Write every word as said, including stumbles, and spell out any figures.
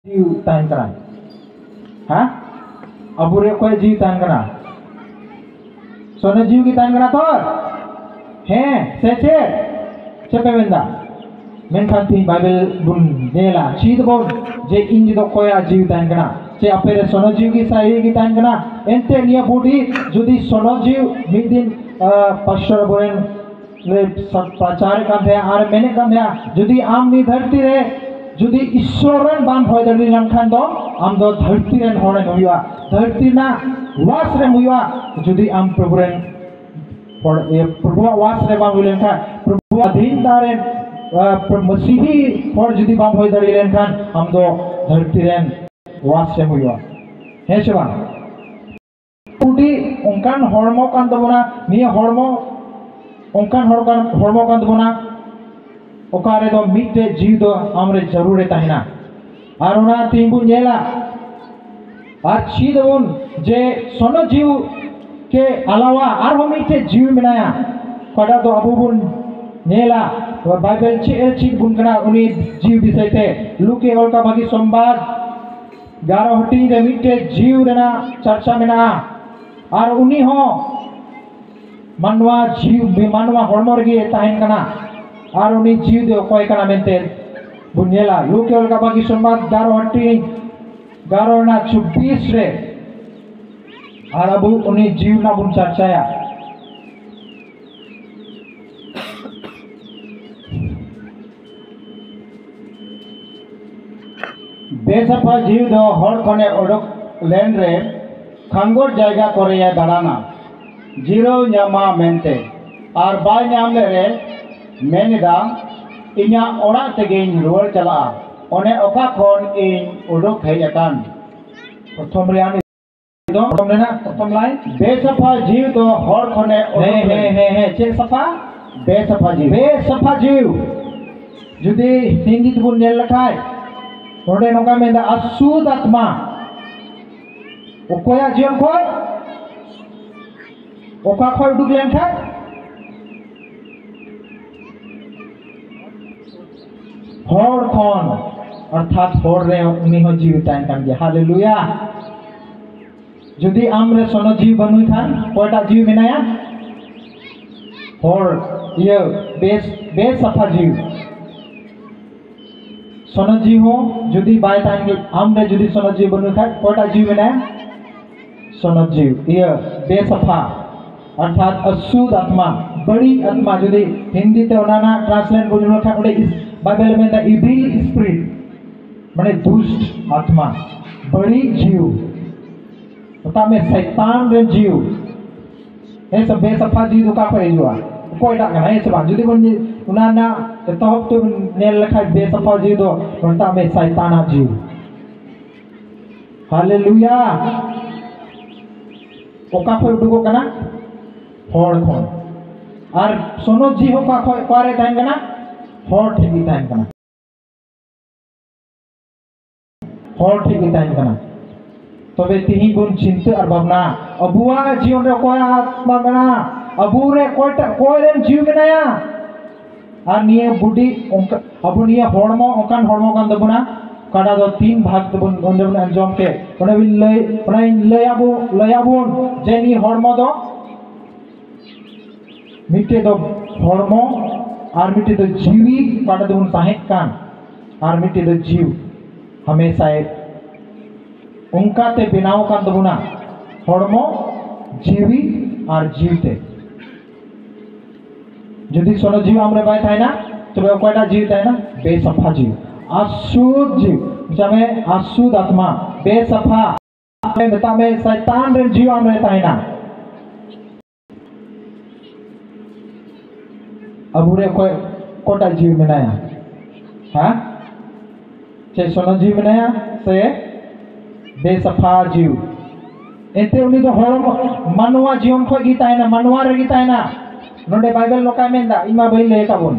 ᱡᱤᱣᱤ ᱛᱟᱦᱮᱱ ᱠᱟᱱᱟ᱾ ᱦᱮᱸ? ᱟᱵᱚᱨᱮ ᱚᱠᱚᱭ ᱡᱤᱣᱤ ᱛᱟᱦᱮᱱ ᱠᱟᱱᱟ? ᱥᱚᱱᱚ ᱡᱤᱣᱤ ᱜᱮ ᱛᱟᱦᱮᱱ ᱠᱟᱱᱟ ᱛᱚ? ᱦᱮᱸ ᱥᱮ ᱪᱮᱫ? ᱪᱮᱫ ᱯᱮ ᱢᱮᱱᱫᱟ? ᱢᱮᱱᱠᱷᱟᱱ ᱛᱤᱦᱤᱧ ᱵᱟᱭᱵᱮᱞ ᱵᱚᱱ ᱧᱮᱞᱟ, ᱪᱮᱫ ᱵᱚᱱ, ᱡᱮ ᱤᱧ ᱫᱚ ᱚᱠᱚᱭᱟᱜ ᱡᱤᱣᱤ ᱛᱟᱦᱮᱱ ᱠᱟᱱᱟ? ᱪᱮ ᱟᱯᱮ ᱨᱮ ᱥᱚᱱᱚ ᱡᱤᱣᱤ ᱜᱮ ᱥᱟᱹᱨᱤ ᱜᱮ ᱛᱟᱦᱮᱱ ᱠᱟᱱᱟ? ᱮᱱᱛᱮ ᱱᱤᱭᱟᱹ ᱵᱚᱰᱤ ᱡᱩᱫᱤ ᱥᱚᱱᱚ ᱡᱤᱣᱤ ᱢᱤᱫ ᱫᱤᱱ, ᱟᱸ, ᱯᱟᱥᱴᱚᱨ ᱟᱵᱚᱨᱮᱱ ᱨᱮ ᱥᱟ-, ᱯᱨᱚᱪᱟᱨᱮᱫ ᱠᱟᱱ ᱛᱟᱦᱮᱸᱫ ᱟᱨ ᱢᱮᱱᱮᱫ ᱠᱟᱱ ᱛᱟᱦᱮᱸᱫ, ᱡᱩᱫᱤ ᱟᱢ ᱱᱤᱭᱟᱹ ᱫᱷᱟᱹᱨᱛᱤ ᱨᱮ ᱡᱩᱫᱤ ᱤᱥᱥᱚᱨ ᱨᱮᱱ ᱵᱟᱢ ᱦᱩᱭ ᱫᱟᱲᱮ ᱞᱮᱱᱠᱷᱟᱱ ᱫᱚ ᱟᱢ ᱫᱚ ᱫᱷᱟᱹᱨᱛᱤ ᱨᱮᱱ ᱦᱚᱲᱮᱢ ᱦᱩᱭᱩᱜᱼᱟ, ᱫᱷᱟᱹᱨᱛᱤ ᱨᱮᱱᱟᱜ ᱣᱟᱥ ᱨᱮᱢ ᱦᱩᱭᱩᱜᱼᱟ᱾ ᱡᱩᱫᱤ ᱟᱢ ᱯᱨᱚᱵᱷᱩ ᱨᱮᱱ ᱦᱚᱲ, ᱤᱭᱟᱹ, ᱯᱨᱚᱵᱷᱩᱣᱟᱜ ᱣᱟᱥ ᱨᱮ ᱵᱟᱢ ᱦᱩᱭ ᱞᱮᱱᱠᱷᱟᱱ, ᱯᱨᱚᱵᱷᱩᱣᱟᱜ ᱟᱫᱷᱤᱱ ᱨᱮᱱ, ᱟ, ᱯᱨᱚ-, ᱢᱟᱥᱤᱦᱤ ᱦᱚᱲ ᱡᱩᱫᱤ ᱵᱟᱢ ᱦᱩᱭ ᱫᱟᱲᱮ ᱞᱮᱱᱠᱷᱟᱱ ᱟᱢ ᱫᱚ ᱫᱷᱟᱹᱨᱛᱤ ᱨᱮᱱ ᱣᱟᱥ ᱨᱮᱢ ᱦᱩᱭᱩᱜᱼᱟ᱾ ᱦᱮᱸ ᱥᱮ ᱵᱟᱝ? ᱵᱚᱰᱤ ᱚᱱᱠᱟᱱ ᱦᱚᱲᱢᱚ ᱠᱟᱱ ᱛᱟᱵᱚᱱᱟ, ᱱᱤᱭᱟᱹ ᱦᱚᱲᱢᱚ ᱚᱱᱠᱟᱱ ᱦᱚᱲ ᱠᱟᱱ, ᱦᱚᱲᱢᱚ ᱠᱟᱱ ᱛᱟᱵᱚᱱᱟ, ᱚᱠᱟ ᱨᱮᱫᱚ ᱢᱤᱫᱴᱮᱡ ᱡᱤᱣᱤ ᱫᱚ ᱟᱢᱨᱮ ᱡᱟᱹᱨᱩᱲᱮ ᱛᱟᱦᱮᱱᱟ᱾ ᱟᱨ ᱚᱱᱟ ᱛᱮᱦᱮᱧ ᱵᱚᱱ ᱧᱮᱞᱟ, ᱟᱨ ᱪᱮᱫ ᱟᱵᱚᱱ ᱡᱮ ᱥᱚᱱᱚ ᱡᱤᱣᱤ ᱠᱮ ᱟᱞᱟᱣᱟ ᱟᱨᱦᱚᱸ ᱢᱤᱫᱴᱮᱡ ᱡᱤᱣᱤ ᱢᱮᱱᱟᱭᱟ, ᱚᱠᱟᱴᱟᱜ ᱫᱚ ᱟᱵᱚ ᱵᱚᱱ ᱧᱮᱞᱟ, ᱵᱟᱭᱵᱮᱞ ᱪᱮᱫ ᱮ ᱪᱮᱫ ᱵᱚᱱ ᱠᱟᱱᱟ ᱩᱱᱤ ᱡᱤᱣᱤ ᱵᱤᱥᱚᱭ ᱛᱮ᱾ ᱞᱩᱠᱮ ᱚᱞ ᱠᱟᱜ ᱵᱷᱟᱹᱜᱤ ᱥᱚᱢᱵᱟᱫ ᱜᱟᱨᱚ ᱦᱟᱹᱴᱤᱧ ᱨᱮ ᱢᱤᱫᱴᱮᱡ ᱡᱤᱣᱤ ᱨᱮᱱᱟᱜ ᱪᱟᱨᱪᱟ ᱢᱮᱱᱟᱜᱼᱟ᱾ ᱟᱨ ᱩᱱᱤ ᱦᱚᱸ ᱢᱟᱱᱣᱟ ᱡᱤᱣᱤ, ᱢᱟᱱᱣᱟ ᱦᱚᱲᱢᱚ ᱨᱮᱜᱮ ᱛᱟᱦᱮᱱ ᱠᱟᱱᱟ᱾ ᱟᱨ ᱩᱱᱤ ᱡᱤᱣᱤ ᱫᱚ ᱚᱠᱚᱭ ᱠᱟᱱᱟ ᱢᱮᱱᱛᱮ ᱵᱚᱱ ᱧᱮᱞᱟ, ᱞᱩᱠᱮ ᱚᱞ ᱠᱟᱜ ᱵᱷᱟᱹᱜᱤ ᱥᱚᱢᱵᱟᱫ ᱜᱟᱨᱚ ᱦᱟᱹᱴᱤᱧ ᱜᱟᱨᱚ ᱨᱮᱱᱟᱜ ᱪᱚᱵᱵᱤᱥ ᱨᱮ᱾ ᱟᱨ ᱟᱵᱚ ᱩᱱᱤ ᱡᱤᱣᱤ ᱨᱮᱱᱟᱜ ᱵᱚᱱ ᱪᱟᱨᱪᱟᱭᱟ᱾ ᱵᱮᱥᱟᱯᱷᱟ ᱡᱤᱣᱤ ᱫᱚ ᱦᱚᱲ ᱠᱷᱚᱱᱮ ᱚᱰᱚᱠ ᱞᱮᱱ ᱨᱮ ᱠᱷᱟᱸᱜᱚᱨ ᱡᱟᱭᱜᱟ ᱠᱚᱨᱮᱭᱮ ᱫᱟᱬᱟᱱᱟ, ᱡᱤᱨᱟᱹᱣ ᱧᱟᱢᱟ ᱢᱮᱱᱛᱮ, ᱟᱨ ᱵᱟᱭ ᱧᱟᱢ ᱞᱮ ᱨᱮ ᱢᱮᱱ ᱮᱫᱟ, "ᱤᱧᱟᱹᱜ ᱚᱲᱟᱜ ᱛᱮᱜᱮᱧ ᱨᱩᱣᱟᱹᱲ ᱪᱟᱞᱟᱜᱼᱟ, ᱚᱱᱮ ᱚᱠᱟ ᱠᱷᱚᱱ ᱤᱧ ᱩᱰᱩᱠ ᱦᱮᱡ ᱟᱠᱟᱱ᱾" ᱯᱨᱚᱛᱷᱚᱢ ᱨᱮᱭᱟᱜ ᱮᱠᱫᱚᱢ ᱯᱨᱚᱛᱷᱚᱢ ᱨᱮᱱᱟᱜ ᱯᱨᱚᱛᱷᱚᱢ line᱾ ᱵᱮᱥᱟᱯᱷᱟ ᱡᱤᱣᱤ ᱫᱚ ᱦᱚᱲ ᱠᱷᱚᱱᱮ ᱦᱮᱸ, ᱩᱰᱩᱠ ᱦᱮᱸ, ᱞᱮᱱ᱾ ᱦᱮᱸ, ᱦᱮᱸ᱾ ᱪᱮᱫ ᱥᱟᱯᱷᱟ? ᱵᱮᱥᱟᱯᱷᱟ ᱡᱤᱣᱤ᱾ ᱵᱮᱥᱟᱯᱷᱟ ᱡᱤᱣᱤ᱾ ᱡᱩᱫᱤ ᱦᱤᱱᱫᱤ ᱛᱮᱵᱚᱱ ᱧᱮᱞ ᱞᱮᱠᱷᱟᱡ, ᱱᱚᱰᱮ ᱱᱚᱝᱠᱟ ᱢᱮᱱᱫᱟ, ᱟᱥᱩᱫ ᱟᱛᱢᱟ᱾ ᱚᱠᱚᱭᱟᱜ ᱡᱤᱭᱚᱱ ᱠᱷᱚᱱ? ᱚᱠᱟ ᱠᱷᱚᱱ ᱩᱰᱩᱠ ᱞᱮᱱᱠᱷᱟᱱ? ᱦᱚᱲ ᱠᱷᱚᱱ᱾ ᱚᱨᱛᱷᱟᱛ ᱦᱚᱲ ᱨᱮ ᱩᱱᱤ ᱦᱚᱸ ᱡᱤᱣᱤ ᱛᱟᱦᱮᱱ ᱠᱟᱱ ᱜᱮᱭᱟ᱾ ᱦᱟᱞᱮᱞᱩᱭᱟ᱾ ᱡᱩᱫᱤ ᱟᱢ ᱨᱮ ᱥᱚᱱᱚᱛ ᱡᱤᱣᱤ ᱵᱟᱹᱱᱩᱭ ᱠᱷᱟᱱ, ᱚᱠᱚᱭᱴᱟᱜ ᱡᱤᱣᱤ ᱢᱮᱱᱟᱭᱟ? ᱦᱚᱲ, ᱤᱭᱟᱹ, ᱵᱮᱥ, ᱵᱮᱥᱟᱯᱷᱟ ᱡᱤᱣᱤ᱾ ᱥᱚᱱᱚᱛ ᱡᱤᱣᱤ ᱦᱚᱸ ᱡᱩᱫᱤ ᱵᱟᱭ ᱛᱟᱦᱮᱱ ᱜᱮ, ᱟᱢ ᱨᱮ ᱡᱩᱫᱤ ᱥᱚᱱᱚᱛ ᱡᱤᱣᱤ ᱵᱟᱹᱱᱩᱭ ᱠᱷᱟᱱ, ᱚᱠᱚᱭᱴᱟᱜ ᱡᱤᱣᱤ ᱢᱮᱱᱟᱭᱟ? ᱥᱚᱱᱚᱛ ᱡᱤᱣᱤ, ᱤᱭᱟᱹ, ᱵᱮᱥᱟᱯᱷᱟ, ᱚᱨᱛᱷᱟᱛ ᱚᱥᱩᱫᱷ ᱟᱛᱢᱟ, ᱵᱟᱹᱲᱤᱡ ᱟᱛᱢᱟ᱾ ᱡᱩᱫᱤ ᱦᱤᱱᱫᱤ ᱛᱮ ᱚᱱᱟ ᱨᱮᱱᱟᱜ translate ᱵᱚᱱ ᱧᱮᱞ ᱞᱮᱠᱷᱟᱱ, ᱚᱸᱰᱮ ᱤᱥ-, ᱵᱟᱭᱵᱮᱞ ᱮ ᱢᱮᱱᱫᱟ evil spirit, ᱢᱟᱱᱮ ᱫᱩᱥᱴ ᱟᱛᱢᱟ, ᱵᱟᱹᱲᱤᱡ ᱡᱤᱣᱤ, ᱢᱮᱛᱟᱜ ᱢᱮ ᱥᱟᱭᱛᱟᱱ ᱨᱮᱱ ᱡᱤᱣᱤ᱾ ᱦᱮᱸ ᱥᱮ, ᱵᱮᱥᱟᱯᱷᱟ ᱡᱤᱣᱤ ᱫᱚ ᱚᱠᱟ ᱠᱷᱚᱱ ᱦᱤᱡᱩᱜᱼᱟ? ᱚᱠᱚᱭᱴᱟᱜ ᱠᱟᱱᱟ? ᱦᱮᱸ ᱥᱮ ᱵᱟᱝ? ᱡᱩᱫᱤ ᱵᱚᱱ ᱧᱮ-, ᱚᱱᱟ ᱨᱮᱱᱟᱜ ᱮᱛᱚᱦᱚᱵ ᱛᱮᱵᱚᱱ ᱧᱮᱞ ᱞᱮᱠᱷᱟᱱ, ᱵᱮᱥᱟᱯᱷᱟ ᱡᱤᱣᱤ ᱫᱚ ᱢᱮᱛᱟᱜ ᱢᱮ ᱥᱟᱭᱛᱟᱱᱟᱜ ᱡᱤᱣᱤ᱾ ᱦᱟᱞᱮᱞᱩᱭᱟ᱾ ᱚᱠᱟ ᱠᱷᱚᱱ ᱩᱰᱩᱠᱚᱜ ᱠᱟᱱᱟ? ᱦᱚᱲ ᱠᱷᱚᱱ᱾ ᱟᱨ ᱥᱚᱱᱚᱛ ᱡᱤᱣᱤ ᱦᱚᱸ ᱚᱠᱟ ᱠᱷᱚᱱ, ᱚᱠᱟᱨᱮ ᱛᱟᱦᱮᱱ ᱠᱟᱱᱟ? ᱦᱚᱲ ᱴᱷᱮᱱ ᱜᱮ ᱛᱟᱦᱮᱱ ᱠᱟᱱᱟ᱾ ᱦᱚᱲ ᱴᱷᱮᱱ ᱜᱮ ᱛᱟᱦᱮᱱ ᱠᱟᱱᱟ᱾ ᱛᱚᱵᱮ ᱛᱤᱦᱤᱧ ᱵᱚᱱ ᱪᱤᱱᱛᱟᱹ ᱟᱨ ᱵᱷᱟᱵᱽᱱᱟ, ᱟᱵᱚᱣᱟᱜ ᱡᱤᱭᱚᱱ ᱨᱮ ᱚᱠᱚᱭᱟᱜ ᱟᱛᱢᱟ ᱢᱮᱱᱟᱜᱼᱟ? ᱟᱵᱚ ᱨᱮ ᱚᱠᱚᱭᱴᱟᱜ, ᱚᱠᱚᱭ ᱨᱮᱱ ᱡᱤᱣᱤ ᱢᱮᱱᱟᱭᱟ? ᱟᱨ ᱱᱤᱭᱟᱹ body ᱚᱱᱠᱟ, ᱟᱵᱚ ᱱᱤᱭᱟᱹ ᱦᱚᱲᱢᱚ ᱚᱱᱠᱟᱱ ᱦᱚᱲᱢᱚ ᱠᱟᱱ ᱛᱟᱵᱚᱱᱟ, ᱚᱠᱟᱴᱟᱜ ᱫᱚ ᱛᱤᱱ ᱵᱷᱟᱜᱽ ᱛᱮᱵᱚᱱ, ᱚᱸᱰᱮ ᱵᱚᱱ ᱟᱸᱡᱚᱢ ᱠᱮᱫ, ᱚᱱᱟ ᱵᱤᱱ ᱞᱟᱹᱭ, ᱚᱱᱟᱧ ᱞᱟᱹᱭ ᱟᱵᱚ, ᱞᱟᱹᱭ ᱟᱵᱚᱱ ᱡᱮ ᱱᱤᱭᱟᱹ ᱦᱚᱲᱢᱚ ᱫᱚ ᱢᱤᱫᱴᱮᱡ ᱫᱚ ᱦᱚᱲᱢᱚ, ᱟᱨ ᱢᱤᱫᱴᱮᱡ ᱫᱚ ᱡᱤᱣᱤ, ᱚᱠᱟᱴᱟᱜ ᱛᱮᱵᱚᱱ ᱥᱟᱦᱮᱸᱫ ᱠᱟᱱ, ᱟᱨ ᱢᱤᱫᱴᱮᱡ ᱫᱚ ᱡᱤᱣᱤ᱾ ᱦᱟᱢᱮᱥᱟᱭ ᱚᱱᱠᱟᱛᱮ ᱵᱮᱱᱟᱣ ᱟᱠᱟᱱ ᱛᱟᱵᱚᱱᱟ, ᱦᱚᱲᱢᱚ, ᱡᱤᱣᱤ ᱟᱨ ᱡᱤᱣᱤᱛᱮ᱾ ᱡᱩᱫᱤ ᱥᱚᱱᱚᱛ ᱡᱤᱣᱤ ᱟᱢᱨᱮ ᱵᱟᱭ ᱛᱟᱦᱮᱱᱟ, ᱛᱚᱵᱮ ᱚᱠᱚᱭᱴᱟᱜ ᱡᱤᱣᱤ ᱛᱟᱦᱮᱱᱟ? ᱵᱮᱥᱟᱯᱷᱟ ᱡᱤᱣᱤ, ᱟᱥᱩᱫ ᱡᱤᱣᱤ, ᱢᱮᱛᱟᱜ ᱢᱮ ᱟᱥᱩᱫ ᱟᱛᱢᱟ, ᱵᱮᱥᱟᱯᱷᱟ᱾ ᱢᱮᱛᱟᱜ ᱢᱮ ᱥᱟᱭᱛᱟᱱ ᱨᱮᱱ ᱡᱤᱣᱤ ᱟᱢᱨᱮ ᱛᱟᱦᱮᱱᱟ᱾ ᱟᱵᱚᱨᱮ ᱚᱠᱚᱭ, ᱚᱠᱚᱭᱴᱟᱜ ᱡᱤᱣᱤ ᱢᱮᱱᱟᱭᱟ? ᱦᱮᱸ? ᱪᱮᱫ ᱥᱚᱱᱚᱛ ᱡᱤᱣᱤ ᱢᱮᱱᱟᱭᱟ ᱥᱮ ᱵᱮᱥᱟᱯᱷᱟ ᱡᱤᱣᱤ? ᱮᱱᱛᱮ ᱩᱱᱤ ᱫᱚ ᱦᱚᱲ, ᱢᱟᱱᱣᱟ ᱡᱤᱭᱚᱱ ᱠᱷᱚᱱ ᱜᱮ ᱛᱟᱦᱮᱱᱟ, ᱢᱟᱱᱣᱟ ᱨᱮᱜᱮ ᱛᱟᱦᱮᱱᱟ᱾ ᱱᱚᱰᱮ ᱵᱟᱭᱵᱮᱞ ᱱᱚᱝᱠᱟᱭ ᱢᱮᱱᱫᱟ, ᱤᱧ ᱢᱟ ᱵᱟᱹᱧ ᱞᱟᱹᱭ ᱟᱠᱟᱫ ᱵᱚᱱ᱾